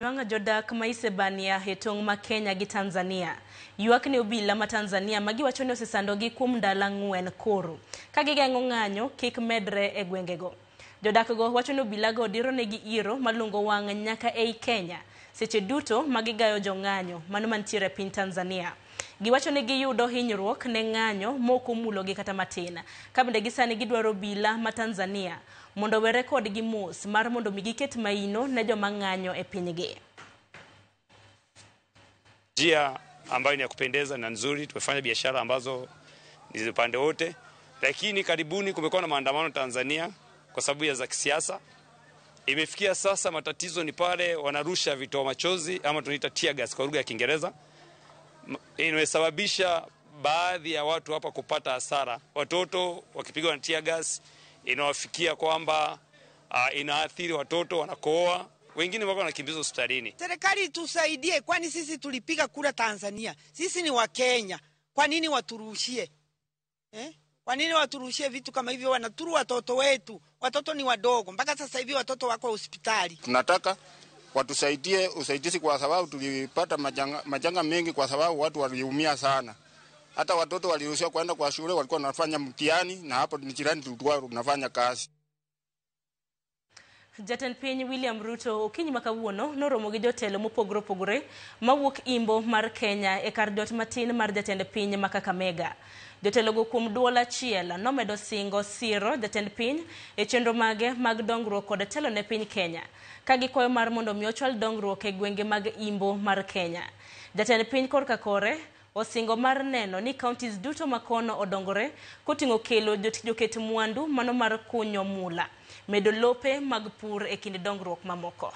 Nwang'o jodak ma Isebania e tong' ma Kenya gi Tanzania. Ywak ne obila ma Tanzania ma giwacho ni osesandogi kuom ndalo 4 koro, ka gigeng'o ng'anyo kik medre e gwengego. Jodak go wacho ni obilago dironegi iro malungo wang' nyaka ei Kenya seche duto ma gigayo jong'anyo mano mantiere e piny Tanzania. Giwacho ni giyudo hinyruok ne ng'anyo mok omulogi kata matin. Ka bende gisani gidwaro obila ma Tanzania mondo owere kodgi mos mar mondo mi giket maino ne joma ng'anyo e pinygi. Njia ambayo ni ya kupendeza na nzuri, tumefanya biashara ambazo ni upande wote, lakini karibuni kumekuwa na maandamano Tanzania kwa sababu ya za kisiasa. Imefikia sasa matatizo ni pale wanarusha vitoa machozi ama tunaita tear gas kwa lugha ya Kiingereza. Imesababisha baadhi ya watu hapa kupata hasara. Watoto wakipigwa na tear gas inawafikia kwamba inaathiri watoto, wanakohoa, wengine wako wanakimbizwa hospitalini. Serikali itusaidie, kwani sisi tulipiga kura Tanzania, sisi ni wa Kenya. Kwa nini waturushie? Kwa nini waturushie vitu kama hivyo? Wanaturu watoto wetu, watoto ni wadogo, mpaka sasa hivi watoto wako hospitali. Tunataka watusaidie usaidizi kwa sababu tulipata majanga mengi, kwa sababu watu waliumia sana. Hata watoto waliruhusiwa kwenda kwa shule, walikuwa wanafanya mtihani na hapo ni jirani tulikuwa tunafanya kazi. Jatend piny William Ruto okinyi ma kawuono noromo gi jotelo mopogore opogore mawuok imbo mar Kenya e kar jot matin mar jatend piny ma Kakamega. Jotelogo kuom duol achiel nomedo singo siro jatend piny e chenro mage mag dongruok kod telo ne piny Kenya, ka gikwayo mar mondo mi ochwal dongruok e gwenge mag imbo mar Kenya. Jatend piny korka kore osingo mar neno ni counties duto makono odongore koting'o kelo joket mwandu mano mar kunyo mula, medo lope mag pur e kind dongruok mamoko.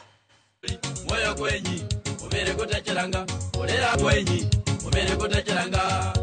Moyo kwenyi, omere kotecheranga, olera kwenyi, omere kotecheranga.